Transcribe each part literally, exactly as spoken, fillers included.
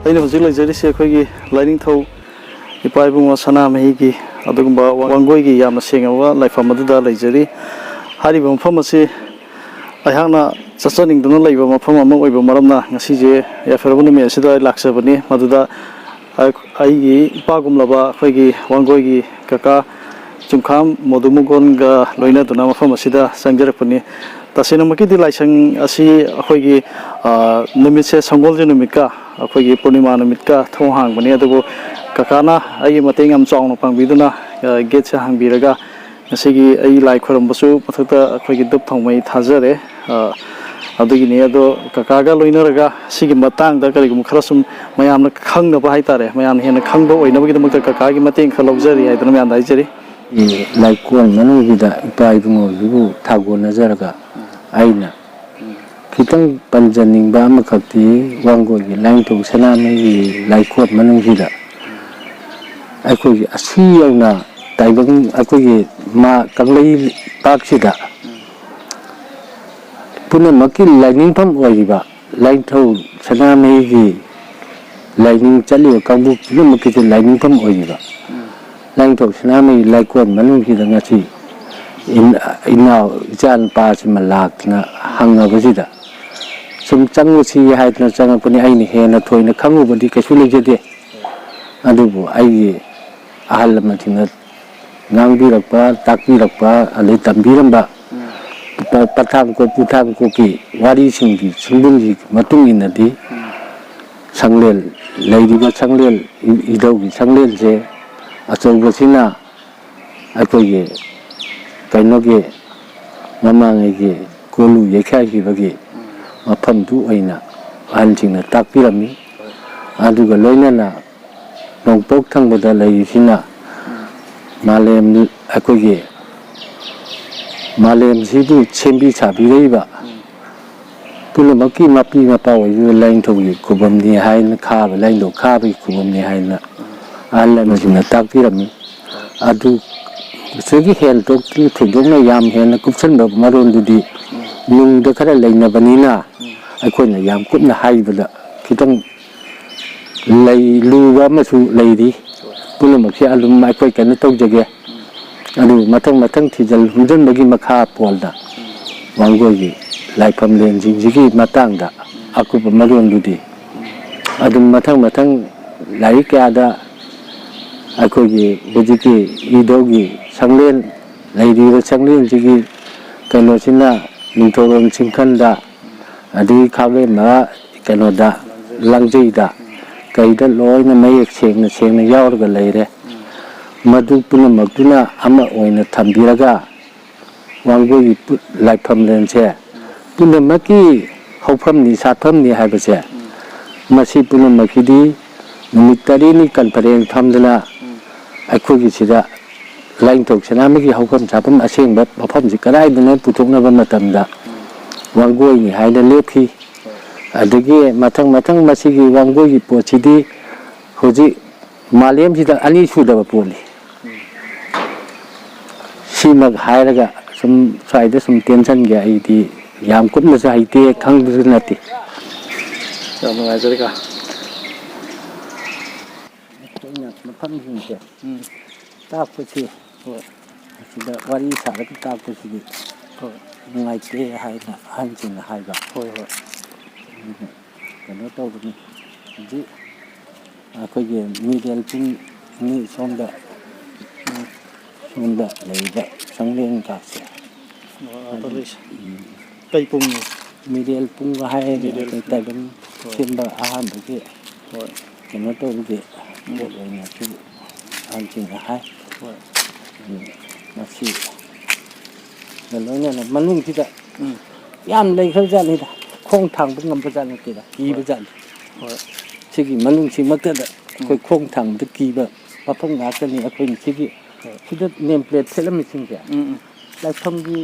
ꯑꯩꯅ ꯍꯧꯖꯤꯛ ꯂꯩꯖꯔꯤꯁꯦ ꯑꯩꯈꯣꯏꯒꯤ ꯂꯥꯏꯅꯤꯡꯊꯧ ꯏꯄꯥ ꯏꯕꯨꯡꯉꯣ ꯁꯅꯥꯃꯍꯤꯒꯤ ꯑꯗꯨꯒꯨꯝꯕ ꯋꯥꯡꯒꯣꯏꯒꯤ ꯌꯥꯝꯅ ꯁꯦꯡꯂꯕ ꯂꯥꯏꯐꯝ ꯑꯗꯨꯗ ꯂꯩꯖꯔꯤ꯫ ꯍꯥꯏꯔꯤꯕ ꯃꯐꯝ ꯑꯁꯤ ꯑꯩꯍꯥꯛꯅ ꯆꯠꯆꯅꯤꯡꯗꯨꯅ ꯂꯩꯕ ꯃꯐꯝ ꯑꯃ ꯑꯣꯏꯕ ꯃꯔꯝꯅ ꯉꯁꯤꯁꯦ ꯌꯥꯏꯐꯔꯕ ꯅꯨꯃꯤꯠ ꯑꯁꯤꯗ ꯑꯩ ꯂꯥꯛꯆꯕꯅꯤ꯫ ꯃꯗꯨꯗ ꯑꯩꯒꯤ ꯏꯄꯥꯒꯨꯝꯂꯕ ꯑꯩꯈꯣꯏꯒꯤ ꯋꯥꯡꯒꯣꯏꯒꯤ ꯀꯀꯥ ꯆꯨꯝꯈꯥꯝ ꯃꯣꯗꯨꯃꯨꯒꯣꯟꯒ ꯂꯣꯏꯅꯗꯨꯅ ꯃꯐꯝ ꯑꯁꯤꯗ ꯆꯪꯖꯔꯛꯄꯅꯤ꯫ ꯇꯁꯦꯡꯅꯃꯛꯀꯤꯗꯤ ꯂꯥꯏꯁꯪ ꯑꯁꯤ ꯑꯩꯈꯣꯏꯒꯤ, ꯑ, ꯅꯨꯃꯤꯠꯁꯦ ꯁꯪꯒꯣꯜꯁꯦ ꯅꯨꯃꯤꯠꯀ ꯑꯩꯈꯣꯏꯒꯤ ꯄꯨꯔꯅꯤꯃꯥ ꯅꯨꯃꯤꯠꯀ ꯊꯣꯡ ꯍꯥꯡꯕꯅꯤ꯫ ꯑꯗꯨꯕꯨ ꯀꯀꯥꯅ ꯑꯩꯒꯤ ꯃꯇꯦꯡ ꯌꯥꯝ ꯆꯥꯎꯅ ꯄꯥꯡꯕꯤꯗꯨꯅ, ꯑ, ꯒꯦꯠꯁꯦ ꯍꯥꯡꯕꯤꯔꯒ ꯉꯁꯤꯒꯤ ꯑꯩ ꯂꯥꯏ ꯈꯣꯏꯔꯝꯕꯁꯨ ꯃꯊꯛꯇ ꯑꯩꯈꯣꯏꯒꯤ ꯙꯨꯞ ꯊꯥꯎꯃꯩ ꯊꯥꯖꯔꯦ꯫ ꯑ, ꯑꯗꯨꯒꯤꯅꯤ꯫ ꯑꯗꯣ ꯀꯀꯥꯒ ꯂꯣꯏꯅꯔꯒ ꯁꯤꯒꯤ ꯃꯇꯥꯡꯗ ꯀꯔꯤꯒꯨꯝꯕ ꯈꯔ ꯁꯨꯝ ꯃꯌꯥꯝꯅ ꯈꯪꯅꯕ ꯍꯥꯏꯇꯥꯔꯦ, ꯃꯌꯥꯝꯅ ꯍꯦꯟꯅ ꯈꯪꯕ ꯑꯣꯏꯅꯕꯒꯤꯗꯃꯛꯇ ꯀꯀꯥꯒꯤ ꯃꯇꯦꯡ ꯈꯔ ꯂꯧꯖꯔꯤ ꯍꯥꯏꯗꯨꯅ ꯃꯌꯥꯝꯗ ꯍꯥꯏꯖꯔꯤ꯫ ꯂꯥꯏꯀꯣꯟ ꯃꯅꯨꯡꯁꯤꯗ ꯏꯄꯥ ꯏꯕꯨꯡꯉꯣꯁꯤꯕꯨ ꯊꯥꯒꯣꯟꯅꯖꯔꯒ ꯑꯩꯅ ꯈꯤꯇꯪ ꯄꯟꯖꯅꯤꯡꯕ ꯑꯃꯈꯛꯇꯤ, ꯋꯥꯡꯒꯣꯏꯒꯤ ꯂꯥꯏꯅꯤꯡꯊꯧ ꯁꯅꯥꯃꯍꯤꯒꯤ ꯂꯥꯏꯀꯣꯟ ꯃꯅꯨꯡꯁꯤꯗ ꯑꯩꯈꯣꯏꯒꯤ ꯑꯁꯤ ꯌꯧꯅ ꯇꯥꯏꯕꯪ, ꯑꯩꯈꯣꯏꯒꯤ ꯃꯥ ꯀꯪꯂꯩꯄꯥꯛꯁꯤꯗ ꯄꯨꯝꯅꯃꯛꯀꯤ ꯂꯥꯏꯅꯤꯡꯐꯝ ꯑꯣꯏꯔꯤꯕ ꯂꯥꯏꯅꯤꯡꯊꯧ ꯁꯅꯥꯃꯍꯤꯒꯤ ꯂꯥꯏꯅꯤꯡ ꯆꯠꯂꯤꯕ ꯀꯥꯡꯕꯨ ꯄꯨꯝꯅꯃꯛꯀꯤꯁꯨ ꯂꯥꯏꯅꯤꯡꯐꯝ ꯑꯣꯏꯔꯤꯕ ꯂꯥꯏꯅꯤꯡꯊꯧ ꯁꯅꯥꯃꯍꯤ ꯂꯥꯏꯀꯣꯟ ꯃꯅꯨꯡꯁꯤꯗ ꯉꯁꯤ ꯏꯟ-, ꯏꯅꯥꯎ ꯏꯆꯥ ꯅꯨꯄꯥꯁꯤꯃ ꯂꯥꯛꯇꯅ ꯍꯪꯉꯕꯁꯤꯗ ꯁꯨꯝ ꯆꯪꯉꯨꯁꯤ ꯍꯥꯏꯗꯅ ꯆꯪꯉꯛꯄꯅꯤ꯫ ꯑꯩꯅ ꯍꯦꯟꯅ ꯊꯣꯏꯅ ꯈꯪꯉꯨꯕꯗꯤ ꯀꯩꯁꯨ ꯂꯩꯖꯗꯦ꯫ ꯑꯗꯨꯕꯨ ꯑꯩꯒꯤ ꯑꯍꯜ ꯂꯃꯟꯁꯤꯡꯅ ꯉꯥꯡꯕꯤꯔꯛꯄ, ꯇꯥꯛꯄꯤꯔꯛꯄ, ꯑꯗꯩ ꯇꯝꯕꯤꯔꯝꯕ ꯄ-, ꯄꯊꯥꯡ ꯀꯣꯠ ꯄꯨꯊꯥꯡ ꯀꯣꯠꯀꯤ ꯋꯥꯔꯤꯁꯤꯡꯒꯤ ꯁꯤꯡꯕꯨꯜꯒꯤ ꯃꯇꯨꯡ ꯏꯟꯅꯗꯤ ꯁꯪꯂꯦꯟ, ꯂꯩꯔꯤꯕ ꯁꯪꯂꯦꯟ, ꯏ-, ꯏꯙꯧꯒꯤ ꯁꯪꯂꯦꯟꯁꯦ ꯑꯆꯧꯕꯁꯤꯅ ꯑꯩꯈꯣꯏꯒꯤ ꯀꯩꯅꯣꯒꯤ ꯃꯃꯥꯡꯉꯩꯒꯤ ꯀꯣꯂꯨ ꯌꯩꯈꯥꯏꯈꯤꯕꯒꯤ ꯃꯐꯝꯗꯨ ꯑꯣꯏꯅ ꯑꯍꯜꯁꯤꯡꯅ ꯇꯥꯛꯄꯤꯔꯝꯃꯤ꯫ ꯑꯗꯨꯒ ꯂꯣꯏꯅꯅ ꯅꯣꯡꯄꯣꯛ ꯊꯪꯕꯗ ꯂꯩꯔꯤꯁꯤꯅ ꯃꯥꯂꯦꯝ, ꯑꯩꯈꯣꯏꯒꯤ ꯃꯥꯂꯦꯝꯁꯤꯕꯨ ꯁꯦꯝꯕꯤ ꯁꯥꯕꯤꯔꯛꯏꯕ ꯄꯨꯝꯅꯃꯛꯀꯤ ꯃꯄꯤ ꯃꯄꯥ ꯑꯣꯏꯕꯤꯕ ꯂꯥꯏꯅꯤꯡꯊꯧꯒꯤ ꯈꯨꯕꯝꯅꯤ ꯍꯥꯏꯅ, ꯈꯥꯕ ꯂꯥꯏꯅꯤꯡꯊꯧ ꯈꯥꯕꯒꯤ ꯈꯨꯕꯝꯅꯤ ꯍꯥꯏꯅ ꯑꯍꯜ ꯂꯃꯟꯁꯤꯡꯅ ꯇꯥꯛꯄꯤꯔꯝꯃꯤ꯫ ꯑꯗꯨ ꯁꯤꯗꯒꯤ ꯍꯦꯟꯗꯣꯛꯇꯅ ꯊꯣꯏꯗꯣꯛꯅ ꯌꯥꯝ ꯍꯦꯟꯅ ꯀꯨꯞꯁꯟꯕ ꯃꯔꯣꯟꯗꯨꯗꯤ ꯅꯨꯡꯗ ꯈꯔ ꯂꯩꯅꯕꯅꯤꯅ ꯑꯩꯈꯣꯏꯅ ꯌꯥꯝ ꯀꯨꯞꯅ ꯍꯥꯏꯕꯗ ꯈꯤꯇꯪ ꯂꯩ ꯂꯨꯕ ꯑꯃꯁꯨ ꯂꯩꯔꯤ꯫ ꯄꯨꯝꯅꯃꯛꯁꯦ ꯑꯗꯨꯝ ꯑꯩꯈꯣꯏ ꯀꯩꯅꯣ ꯇꯧꯖꯒꯦ꯫ ꯑꯗꯨ ꯃꯊꯪ ꯃꯊꯪ ꯊꯤꯖꯤꯜ ꯍꯨꯝꯖꯤꯟꯕꯒꯤ ꯃꯈꯥ ꯄꯣꯟꯅ ꯋꯥꯡꯒꯣꯏꯒꯤ ꯂꯥꯏꯐꯝ ꯂꯦꯟꯁꯤꯡꯁꯤꯒꯤ ꯃꯇꯥꯡꯗ ꯑꯀꯨꯞꯄ ꯃꯔꯣꯟꯗꯨꯗꯤ ꯑꯗꯨꯝ ꯃꯊꯪ ꯃꯊꯪ ꯂꯥꯏꯔꯤꯛ ꯀꯌꯥꯗ ꯑꯩꯈꯣꯏꯒꯤ ꯍꯧꯖꯤꯛꯀꯤ ꯏꯙꯧꯒꯤ ꯁꯪꯂꯦꯟ ꯂꯩꯔꯤꯕ ꯁꯪꯂꯦꯟꯁꯤꯒꯤ ꯀꯩꯅꯣꯁꯤꯅ ꯅꯤꯡꯊꯧꯔꯣꯟ ꯆꯤꯡꯈꯟꯗ, ꯑꯗꯒꯤ ꯈꯥꯒꯦꯝꯕ ꯀꯩꯅꯣꯗ, ꯂꯥꯡꯖꯩꯗ, ꯀꯩꯗ ꯂꯣꯏꯅ ꯃꯌꯦꯛ ꯁꯦꯡꯅ ꯁꯦꯡꯅ ꯌꯥꯎꯔꯒ ꯂꯩꯔꯦ꯫ ꯃꯗꯨ ꯄꯨꯝꯅꯃꯛꯇꯨꯅ ꯑꯃ ꯑꯣꯏꯅ ꯊꯝꯕꯤꯔꯒ ꯋꯥꯡꯒꯣꯏꯒꯤ ꯄꯨ-, ꯂꯥꯏꯐꯝꯂꯦꯟꯁꯦ ꯄꯨꯝꯅꯃꯛꯀꯤ ꯍꯧꯐꯝꯅꯤ ꯁꯥꯠꯐꯝꯅꯤ ꯍꯥꯏꯕꯁꯦ, ꯃꯁꯤ ꯄꯨꯝꯅꯃꯛꯀꯤꯗꯤ ꯅꯨꯃꯤꯠ ꯇꯔꯦꯠꯅꯤ ꯀꯟꯐꯔꯦꯟꯁ ꯐꯝꯗꯅ ꯑꯩꯈꯣꯏꯒꯤ ꯁꯤꯗ ꯂꯥꯏꯅꯤꯡꯊꯧ ꯁꯅꯥꯃꯍꯤꯒꯤ ꯍꯧꯐꯝ ꯁꯥꯐꯝ ꯑꯁꯦꯡꯕ ꯃꯐꯝꯁꯤ ꯀꯗꯥꯏꯗꯅꯣ ꯄꯨꯊꯣꯛꯅꯕ ꯃꯇꯝꯗ ꯋꯥꯡꯒꯣꯏꯅꯤ ꯍꯥꯏꯅ ꯂꯦꯞꯈꯤ꯫ ꯑꯗꯒꯤ ꯃꯊꯪ ꯃꯊꯪ ꯃꯁꯤꯒꯤ ꯋꯥꯡꯒꯣꯏꯒꯤ ꯄꯣꯠꯁꯤꯗꯤ ꯍꯧꯖꯤꯛ ꯃꯥꯂꯦꯝꯁꯤꯗ ꯑꯅꯤ ꯁꯨꯗꯕ ꯄꯣꯠꯅꯤ꯫ ꯁꯤꯃꯛ ꯍꯥꯏꯔꯒ ꯁꯨꯝ ꯁ꯭ꯋꯥꯏꯗ ꯁꯨꯝ ꯇꯦꯟꯁꯟꯒꯦ꯫ ꯑꯩꯗꯤ ꯌꯥꯝ ꯀꯨꯞꯅꯁꯨ ꯍꯩꯇꯦ, ꯈꯪꯕꯁꯨ ꯅꯠꯇꯦ꯫ ꯌꯥꯝ ꯅꯨꯡꯉꯥꯏꯖꯔꯦ ꯀꯥ꯫ ꯑꯩꯈꯣꯏꯅ ꯃꯐꯝꯁꯤꯡꯁꯦ ꯎꯝ꯫ ꯇꯥꯛꯄꯁꯤ ꯍꯣꯏ꯫ ꯑꯁꯤꯗ ꯋꯥꯔꯤ ꯁꯥꯔꯒ ꯇꯥꯛꯄꯁꯤꯗꯤ ꯍꯣꯏ꯫ ꯅꯨꯡꯉꯥꯏꯇꯦ ꯍꯥꯏꯅ ꯑꯍꯟꯁꯤꯡꯅ ꯍꯥꯏꯕ꯫ ꯍꯣꯏ, ꯍꯣꯏ꯫ ꯑꯗꯨꯅ ꯀꯩꯅꯣ ꯇꯧꯕꯅꯤ꯫ ꯍꯧꯖꯤꯛ ꯑꯩꯈꯣꯏꯒꯤ ꯃꯤꯔꯦꯜ ꯄꯨꯡ ꯑꯅꯤ ꯁꯣꯝꯗ, ꯁꯣꯝꯗ ꯂꯩꯔꯤꯕ ꯁꯪꯂꯦꯟ ꯀꯥꯁꯦ꯫ ꯑꯣ, ꯑꯥꯗ ꯂꯩꯁꯦ꯫ ꯎꯝ꯫ ꯀꯩ ꯄꯨꯡꯅꯣ? ꯃꯤꯔꯦꯜ ꯄꯨꯡꯒ ꯍꯥꯏ, ꯃꯤꯔꯦꯜ ꯑꯩꯈꯣꯏ ꯄꯨꯡ꯫ ꯇꯥꯏꯕꯪ ꯍꯣꯏ꯫ ꯁꯦꯝꯕ ꯑꯍꯥꯟꯕꯒꯤ ꯍꯣꯏ꯫ ꯀꯩꯅꯣ ꯇꯧꯕꯒꯤ ꯎꯝ꯫ ꯄꯣꯠ ꯑꯣꯏꯅ ꯁꯤ ꯑꯍꯟꯁꯤꯡꯅ ꯍꯥꯏ꯫ ꯍꯣꯏ꯫ ꯎꯝ꯫ ꯃꯁꯤ ꯂꯣꯏꯅꯅ ꯃꯅꯨꯡꯁꯤꯗ ꯎꯝ꯫ ꯌꯥꯝ ꯂꯩꯈ꯭ꯔꯕ ꯖꯥꯠꯅꯤꯗ꯫ ꯈꯣꯡ ꯊꯥꯡꯕ ꯉꯝꯕ ꯖꯥꯠ ꯅꯠꯇꯦꯗ, ꯀꯤꯕ ꯍꯣꯏ꯫ ꯖꯥꯠꯅꯤ꯫ ꯍꯣꯏ꯫ ꯁꯤꯒꯤ ꯃꯅꯨꯡꯁꯤꯃꯛꯇꯗ ꯑꯩꯈꯣꯏ ꯎꯝ꯫ ꯈꯣꯡ ꯊꯥꯡꯕꯗ ꯀꯤꯕ ꯃꯐꯝ ꯉꯥꯛꯇꯅꯤ꯫ ꯑꯩꯈꯣꯏꯅ ꯁꯤꯒꯤ ꯍꯣꯏ꯫ ꯁꯤꯗ ꯅꯦꯝ ꯄ꯭ꯂꯦꯠ ꯊꯦꯠꯂꯝꯃꯤꯁꯤꯡꯁꯦ ꯎꯝ, ꯎꯝ꯫ ꯂꯥꯏꯐꯝꯒꯤ,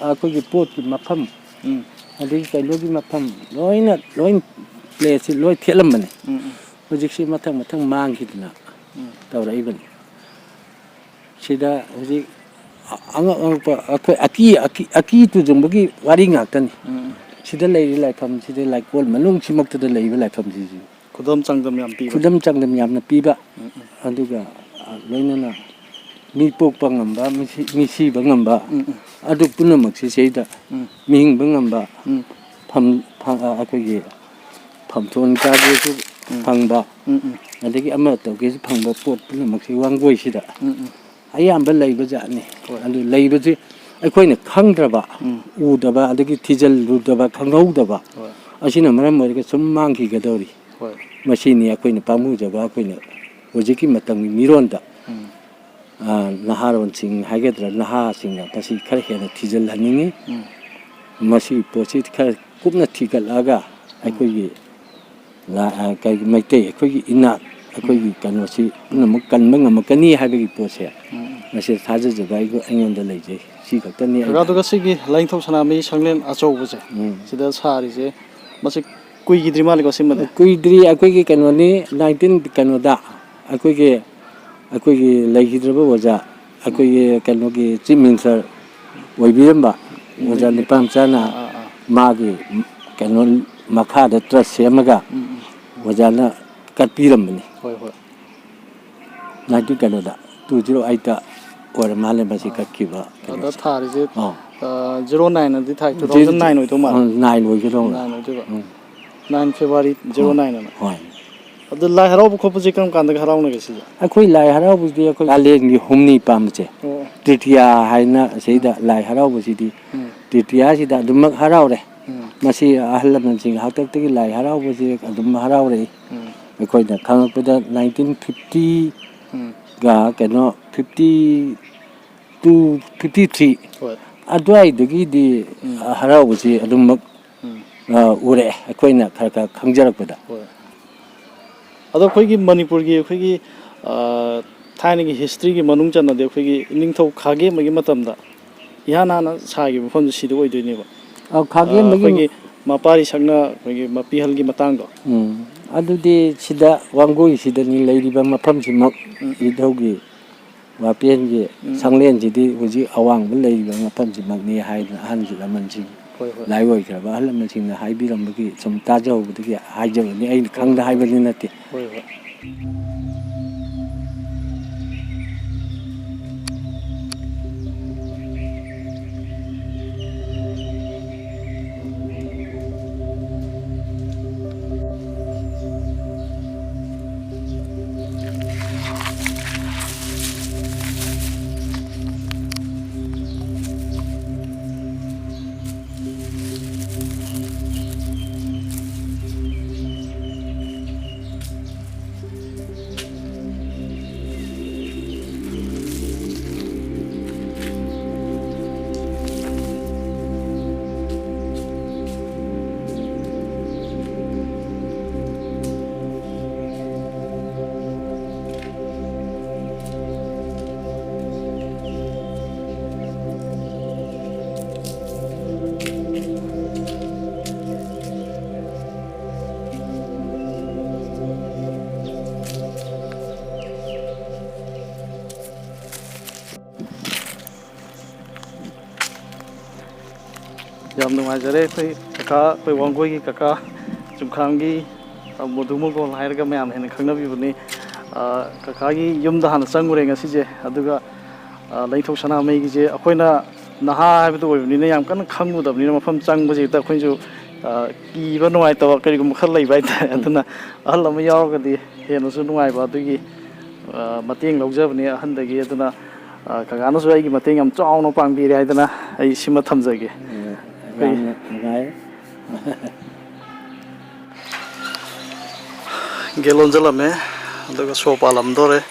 ꯑꯩꯈꯣꯏꯒꯤ ꯄꯣꯠꯀꯤ ꯃꯐꯝ ꯎꯝ꯫ ꯑꯗꯒꯤ ꯀꯩꯅꯣꯒꯤ ꯃꯐꯝ ꯂꯣꯏꯅ, ꯂꯣꯏ ꯄ꯭ꯂꯦꯠꯁꯤ ꯂꯣꯏ ꯊꯦꯠꯂꯝꯕꯅꯤ꯫ ꯎꯝ, ꯎꯝ꯫ ꯍꯧꯖꯤꯛꯁꯤ ꯃꯊꯪ ꯃꯊꯪ ꯃꯥꯡꯈꯤꯗꯅ ꯎꯝ꯫ ꯇꯧꯔꯛꯏꯕꯅꯤ꯫ ꯁꯤꯗ ꯍꯧꯖꯤꯛ ꯑꯉꯛ ꯑꯉꯛꯄ ꯑꯩꯈꯣꯏ ꯑꯀꯤ, ꯑꯀꯤ, ꯑꯀꯤ ꯇꯨꯖꯨꯡꯕꯒꯤ ꯋꯥꯔꯤ ꯉꯥꯛꯇꯅꯤ꯫ ꯎꯝ꯫ ꯁꯤꯗ ꯂꯩꯔꯤ ꯂꯥꯏꯐꯝꯁꯤꯗ, ꯂꯥꯏꯀꯣꯜ ꯃꯅꯨꯡꯁꯤꯃꯛꯇꯗ ꯂꯩꯔꯤꯕ ꯂꯥꯏꯐꯝꯁꯤꯁꯨ ꯈꯨꯗꯝ ꯆꯥꯡꯗꯝ ꯌꯥꯝ ꯄꯤꯕ꯫ ꯈꯨꯗꯝ ꯆꯥꯡꯗꯝ ꯌꯥꯝꯅ ꯄꯤꯕ, ꯎꯝ, ꯎꯝ꯫ ꯑꯗꯨꯒ, ꯑ, ꯂꯣꯏꯅꯅ ꯃꯤ ꯄꯣꯛꯄ ꯉꯝꯕ, ꯃꯤ ꯁꯤ-, ꯃꯤ ꯁꯤꯕ ꯉꯝꯕ, ꯎꯝ, ꯎꯝ꯫ ꯑꯗꯨ ꯄꯨꯝꯅꯃꯛꯁꯤ ꯁꯤꯗ ꯎꯝ꯫ ꯃꯤ ꯍꯤꯡꯕ ꯉꯝꯕ, ꯎꯝ꯫ ꯐꯝ-, ꯐ-, ꯑ, ꯑꯩꯈꯣꯏꯒꯤ ꯐꯝꯊꯣꯟ ꯆꯥꯒꯦꯁꯨ ꯎꯝ꯫ ꯐꯪꯕ, ꯎꯝ, ꯎꯝ꯫ ꯑꯗꯒꯤ ꯑꯃ ꯇꯧꯒꯦꯁꯨ ꯐꯪꯕ ꯄꯣꯠ ꯄꯨꯝꯅꯃꯛꯁꯤ ꯋꯥꯡꯒꯣꯏꯁꯤꯗ ꯎꯝ, ꯎꯝ꯫ ꯑꯌꯥꯝꯕ ꯂꯩꯕ ꯖꯥꯠꯅꯤ꯫ ꯍꯣꯏ꯫ ꯑꯗꯨ ꯂꯩꯕꯁꯤ ꯑꯩꯈꯣꯏꯅ ꯈꯪꯗ꯭ꯔꯕ, ꯎꯝ꯫ ꯎꯗꯕ, ꯑꯗꯒꯤ ꯊꯤꯖꯤꯜꯂꯨꯗꯕ, ꯈꯪꯍꯧꯗꯕ ꯍꯣꯏ꯫ ꯑꯁꯤꯅ ꯃꯔꯝ ꯑꯣꯏꯔꯒ ꯁꯨꯝ ꯃꯥꯡꯈꯤꯒꯗꯧꯔꯤ꯫ ꯍꯣꯏ꯫ ꯃꯁꯤꯅꯤ ꯑꯩꯈꯣꯏꯅ ꯄꯥꯝꯃꯨꯖꯕ, ꯑꯩꯈꯣꯏꯅ ꯍꯧꯖꯤꯛꯀꯤ ꯃꯇꯝꯒꯤ ꯃꯤꯔꯣꯟꯗ, ꯎꯝ꯫ ꯑ, ꯅꯍꯥꯔꯣꯟꯁꯤꯡ ꯍꯥꯏꯒꯗ꯭ꯔꯥ, ꯅꯍꯥꯁꯤꯡꯅ ꯃꯁꯤ ꯈꯔ ꯍꯦꯟꯅ ꯊꯤꯖꯤꯜꯍꯟꯅꯤꯡꯉꯤ꯫ ꯎꯝ꯫ ꯃꯁꯤꯒꯤ ꯄꯣꯠꯁꯤ ꯈꯔ ꯀꯨꯞꯅ ꯊꯤꯒꯠꯂꯛꯑꯒ ꯎꯝ꯫ ꯑꯩꯈꯣꯏꯒꯤ ꯂꯥ-, ꯑ, ꯀꯩ-, ꯃꯩꯇꯩ ꯑꯩꯈꯣꯏꯒꯤ ꯏꯅꯥꯠ, ꯑꯩꯈꯣꯏꯒꯤ ꯎꯝ꯫ ꯀꯩꯅꯣꯁꯤ ꯄꯨꯝꯅꯃꯛ ꯀꯟꯕ ꯉꯝꯃꯛꯀꯅꯤ ꯍꯥꯏꯕꯒꯤ ꯄꯣꯠꯁꯦ ꯎꯝ꯫ ꯃꯁꯤꯗ ꯊꯥꯖꯖꯕ ꯑꯩꯒꯣ-, ꯑꯩꯉꯣꯟꯗ ꯂꯩꯖꯩ꯫ ꯁꯤ ꯈꯛꯇꯅꯤ ꯑꯩꯅ ꯑꯗꯨꯒ ꯁꯤꯒꯤ ꯂꯥꯏꯅꯤꯡꯊꯧ ꯁꯅꯥꯃꯍꯤ ꯁꯪꯂꯦꯟ ꯑꯆꯧꯕꯁꯦ ꯎꯝ꯫ ꯁꯤꯗ ꯁꯥꯔꯤꯁꯦ ꯃꯁꯤ ꯀꯨꯏꯈꯤꯗ꯭ꯔꯤ ꯃꯥꯜꯂꯦꯀꯣ ꯁꯤꯃꯗꯤ? ꯀꯨꯏꯗ꯭ꯔꯤ, ꯑꯩꯈꯣꯏꯒꯤ ꯀꯩꯅꯣꯅꯤ, ꯅꯥꯏꯟꯇꯤꯟ ꯀꯩꯅꯣꯗ ꯑꯩꯈꯣꯏꯒꯤ, ꯑꯩꯈꯣꯏꯒꯤ ꯂꯩꯈꯤꯗ꯭ꯔꯕ ꯑꯣꯖꯥ, ꯑꯩꯈꯣꯏꯒꯤ ꯀꯩꯅꯣꯒꯤ Chief Minister ꯑꯣꯏꯕꯤꯔꯝꯕ ꯑꯣꯖꯥ ꯅꯤꯄꯥꯝꯆꯥꯅ ꯑꯥ, ꯑꯥ, ꯑꯥ꯫ ꯃꯥꯒꯤ ꯀꯩꯅꯣ ꯃꯈꯥꯗ trust ꯁꯦꯝꯃꯒ ꯎꯝ, ꯎꯝ꯫ ꯑꯣꯖꯥꯅ ꯀꯠꯄꯤꯔꯝꯕꯅꯤ꯫ ꯍꯣꯏ, ꯍꯣꯏ꯫ ꯅꯥꯏꯟꯇꯤꯟ ꯀꯩꯅꯣꯗ, two zero eight ꯑꯣꯏꯔ ꯃꯥꯜꯂꯦ ꯃꯁꯤ ꯑꯥ꯫ ꯀꯠꯈꯤꯕ ꯑꯗ ꯀꯩꯅꯣꯁꯦ꯫ ꯊꯥꯔꯤꯁꯦ, ꯑꯥ꯫ ꯑꯥ, zero nine ꯑꯗꯤ ꯊꯥꯏ, two thousand nine ꯑꯣꯏꯗꯧ ꯃꯥꯜꯂꯦ꯫ ꯑꯥ, nine ꯑꯣꯏꯒꯗꯧ ꯃꯥꯜꯂꯦ꯫ Nine ꯑꯣꯏꯗꯣꯏꯕ꯫ ꯎꯝ꯫ Nine February ꯍꯣꯏ꯫ zero nine ꯑꯅ꯫ ꯍꯣꯏ꯫ ꯑꯗꯨ ꯂꯥꯏ ꯍꯔꯥꯎꯕ ꯈꯣꯠꯄꯁꯦ ꯀꯔꯝ ꯀꯥꯟꯗꯒ ꯍꯔꯥꯎꯅꯒꯦ ꯁꯤꯁꯦ? ꯑꯩꯈꯣꯏ ꯂꯥꯏ ꯍꯔꯥꯎꯕꯁꯤꯗꯤ ꯑꯩꯈꯣꯏ ꯀꯥꯂꯦꯟꯒꯤ ꯍꯨꯝꯅꯤ ꯄꯥꯟꯕꯁꯦ, ꯑꯣ꯫ ꯇ꯭ꯔꯤꯇꯤꯌꯥ ꯍꯥꯏꯅ ꯁꯤꯗ ꯎꯝ꯫ ꯂꯥꯏ ꯍꯔꯥꯎꯕꯁꯤꯗꯤ ꯎꯝ꯫ ꯇ꯭ꯔꯤꯇꯤꯌꯥꯁꯤꯗ ꯑꯗꯨꯃꯛ ꯍꯔꯥꯎꯔꯦ꯫ ꯎꯝ꯫ ꯃꯁꯤ ꯑꯍꯜ ꯂꯃꯟꯁꯤꯡꯒꯤ ꯍꯥꯛꯇꯛꯇꯒꯤ ꯂꯥꯏ ꯍꯔꯥꯎꯕꯁꯤ ꯑꯗꯨꯝ ꯍꯔꯥꯎꯔꯛꯏ꯫ ꯎꯝ꯫ ꯑꯩꯈꯣꯏꯅ ꯈꯪꯉꯛꯄꯗ nineteen fifty ꯎꯝ꯫ ꯒ ꯀꯩꯅꯣ fifty two, fifty three ꯍꯣꯏ꯫ ꯑꯗꯨꯋꯥꯏꯗꯒꯤꯗꯤ ꯎꯝ꯫ ꯍꯔꯥꯎꯕꯁꯤ ꯑꯗꯨꯃꯛ, ꯎꯝ꯫ ꯑ, ꯎꯔꯛꯑꯦ ꯑꯩꯈꯣꯏꯅ ꯈꯔ ꯈꯔ ꯈꯪꯖꯔꯛꯄꯗ꯫ ꯍꯣꯏ꯫ ꯑꯗꯣ ꯑꯩꯈꯣꯏꯒꯤ ꯃꯅꯤꯄꯨꯔꯒꯤ ꯑꯩꯈꯣꯏꯒꯤ, ꯑ, ꯊꯥꯏꯅꯒꯤ historyꯒꯤ ꯃꯅꯨꯡ ꯆꯟꯅꯗꯤ ꯑꯩꯈꯣꯏꯒꯤ ꯏꯅꯤꯡꯊꯧ ꯈꯥꯒꯦꯝꯕꯒꯤ ꯃꯇꯝꯗ ꯏꯍꯥꯟ ꯍꯥꯟꯅ ꯁꯥꯈꯤꯕ ꯃꯐꯝꯁꯦ ꯁꯤꯗ ꯑꯣꯏꯗꯣꯏꯅꯦꯕ꯫ ꯑꯧ, ꯈꯥꯒꯦꯝꯕꯒꯤ ꯑ, ꯑꯩꯈꯣꯏꯒꯤ ꯃꯄꯥꯔꯤ ꯁꯛꯅ ꯑꯩꯈꯣꯏꯒꯤ ꯃꯄꯤꯍꯜꯒꯤ ꯃꯇꯥꯡꯗꯣ꯫ ꯎꯝ, ꯑꯗꯨꯗꯤ ꯁꯤꯗ ꯋꯥꯡꯒꯣꯏꯁꯤꯗꯅꯤ ꯂꯩꯔꯤꯕ ꯃꯐꯝꯁꯤꯃꯛ ꯎꯝ꯫ ꯏꯙꯧꯒꯤ ꯋꯥꯄꯦꯟꯒꯤ ꯎꯝ꯫ ꯁꯪꯂꯦꯟꯁꯤꯗꯤ ꯍꯧꯖꯤꯛ ꯑꯋꯥꯡꯕ ꯂꯩꯔꯤꯕ ꯃꯐꯝꯁꯤꯃꯛꯅꯤ ꯍꯥꯏꯗꯅ ꯑꯍꯜ ꯂꯃꯟꯁꯤꯡ ꯍꯣꯏ, ꯍꯣꯏ꯫ ꯂꯥꯏ ꯑꯣꯏꯈ꯭ꯔꯕ ꯑꯍꯜ ꯂꯃꯟꯁꯤꯡꯅ ꯍꯥꯏꯕꯤꯔꯝꯕꯒꯤ ꯁꯨꯝ ꯇꯥꯖꯍꯧꯕꯗꯒꯤ ꯍꯥꯏꯖꯕꯅꯤ, ꯑꯩꯅ ꯈꯪꯗ ꯍꯥꯏꯕꯗꯤ ꯅꯠꯇꯦ꯫ ꯍꯣꯏ, ꯍꯣꯏ꯫ ꯌꯥꯝ ꯅꯨꯡꯉꯥꯏꯖꯔꯦ꯫ ꯑꯩꯈꯣꯏ ꯀꯀꯥ, ꯑꯩꯈꯣꯏ ꯋꯥꯡꯒꯣꯏꯒꯤ ꯀꯀꯥ ꯆꯨꯝꯈꯥꯡꯒꯤ, ꯑ, ꯃꯣꯗꯨ ꯃꯒꯣꯜ ꯍꯥꯏꯔꯒ ꯃꯌꯥꯝꯅ ꯍꯦꯟꯅ ꯈꯪꯅꯕꯤꯕꯅꯤ꯫ ꯑ, ꯀꯀꯥꯒꯤ ꯌꯨꯝꯗ ꯍꯥꯟꯅ ꯆꯪꯉꯨꯔꯦ ꯉꯁꯤꯁꯦ, ꯑꯗꯨꯒ, ꯑ, ꯂꯩꯊꯧ ꯁꯅꯥꯃꯍꯤꯒꯤꯁꯦ ꯑꯩꯈꯣꯏꯅ ꯅꯍꯥ ꯍꯥꯏꯕꯗꯨ ꯑꯣꯏꯕꯅꯤꯅ ꯌꯥꯝ ꯀꯟꯅ ꯈꯪꯉꯨꯗꯕꯅꯤꯅ ꯃꯐꯝ ꯆꯪꯕꯁꯤꯗ ꯑꯩꯈꯣꯏꯁꯨ, ꯑ, ꯀꯤꯕ ꯅꯨꯡꯉꯥꯏꯇꯕ ꯀꯔꯤꯒꯨꯝꯕ ꯈꯔ ꯂꯩꯕ ꯍꯥꯏꯇꯥꯔꯦ꯫ ꯑꯗꯨꯅ ꯑꯍꯜ ꯑꯃ ꯌꯥꯎꯔꯒꯗꯤ ꯍꯦꯟꯅꯁꯨ ꯅꯨꯡꯉꯥꯏꯕ, ꯑꯗꯨꯒꯤ, ꯑ, ꯃꯇꯦꯡ ꯂꯧꯖꯕꯅꯤ ꯑꯍꯟꯗꯒꯤ꯫ ꯑꯗꯨꯅ, ꯑ, ꯀꯀꯥꯅꯁꯨ ꯑꯩꯒꯤ ꯃꯇꯦꯡ ꯌꯥꯝ ꯆꯥꯎꯅ ꯄꯥꯡꯕꯤꯔꯦ ꯍꯥꯏꯗꯅ ꯑꯩ ꯁꯤꯃ ꯊꯝꯖꯒꯦ꯫ ꯎꯝ, ꯑꯩꯈꯣꯏ ꯌꯥꯝꯅ ꯅꯨꯡꯉꯥꯏ꯫ ꯒꯦꯠ ꯂꯣꯟꯁꯤꯜꯂꯝꯃꯦ, ꯑꯗꯨꯒ ꯁꯣ ꯄꯥꯜꯂꯝꯗꯣꯔꯦ꯫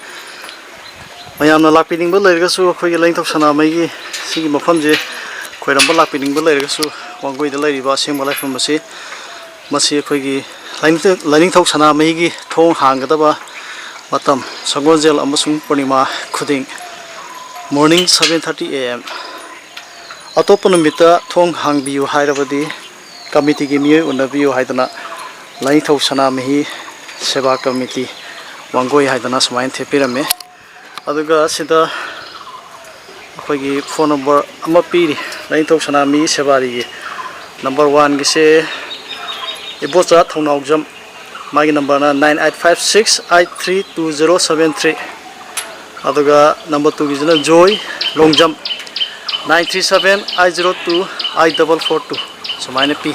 ꯃꯌꯥꯝꯅ ꯂꯥꯛꯄꯤꯅꯤꯡꯕ ꯂꯩꯔꯒꯁꯨ, ꯑꯩꯈꯣꯏꯒꯤ ꯂꯥꯏꯅꯤꯡꯊꯧ ꯁꯅꯥꯃꯍꯤꯒꯤ ꯁꯤꯒꯤ ꯃꯐꯝꯁꯦ ꯈꯣꯏꯔꯝꯕ ꯂꯥꯛꯄꯤꯅꯤꯡꯕ ꯂꯩꯔꯒꯁꯨ, ꯋꯥꯡꯒꯣꯏꯗ ꯂꯩꯔꯤꯕ ꯑꯁꯦꯡꯕ ꯂꯥꯏꯐꯝ ꯑꯁꯤ, ꯃꯁꯤ ꯑꯩꯈꯣꯏꯒꯤ ꯂꯥꯏꯅꯤꯡꯊꯧ, ꯂꯥꯏꯅꯤꯡꯊꯧ ꯁꯅꯥꯃꯍꯤꯒꯤ ꯊꯣꯡ ꯍꯥꯡꯒꯗꯕ ꯃꯇꯝ ꯁꯒꯣꯜꯁꯦꯜ ꯑꯃꯁꯨꯡ ꯄꯨꯔꯅꯤꯃꯥ ꯈꯨꯗꯤꯡ morning seven thirty A M꯫ ꯑꯇꯣꯞꯄ ꯅꯨꯃꯤꯠꯇ ꯊꯣꯡ ꯍꯥꯡꯕꯤꯌꯨ ꯍꯥꯏꯔꯕꯗꯤ ꯀꯃꯤꯇꯤꯒꯤ ꯃꯤꯑꯣꯏ ꯎꯅꯕꯤꯌꯨ ꯍꯥꯏꯗꯅ ꯂꯥꯏꯅꯤꯡꯊꯧ ꯁꯅꯥꯃꯍꯤ ꯁꯦꯕꯥ ꯀꯃꯤꯇꯤ ꯋꯥꯡꯒꯣꯏ ꯍꯥꯏꯗꯅ ꯁꯨꯃꯥꯏꯅ ꯊꯦꯠꯄꯤꯔꯝꯃꯤ꯫ ꯑꯗꯨꯒ ꯁꯤꯗ ꯑꯩꯈꯣꯏꯒꯤ ꯐꯣꯟ ꯅꯝꯕꯔ ꯑꯃ ꯄꯤꯔꯤ, ꯂꯥꯏꯅꯤꯡꯊꯧ ꯁꯅꯥꯃꯍꯤ ꯁꯦꯕꯥꯔꯤꯒꯤ꯫ Number one ꯒꯤꯁꯦ ꯏꯕꯣꯆꯥ ꯊꯧꯅꯥꯎꯖꯝ, ꯃꯥꯒꯤ number ꯅ nine eight five six eight three two zero seven three꯫ ꯑꯗꯨꯒ number two ꯒꯤꯁꯤꯅ ꯖꯣꯏ Longjam, nine three seven eight zero two eight double four two꯫ ꯁꯨꯃꯥꯏꯅ ꯄꯤ꯫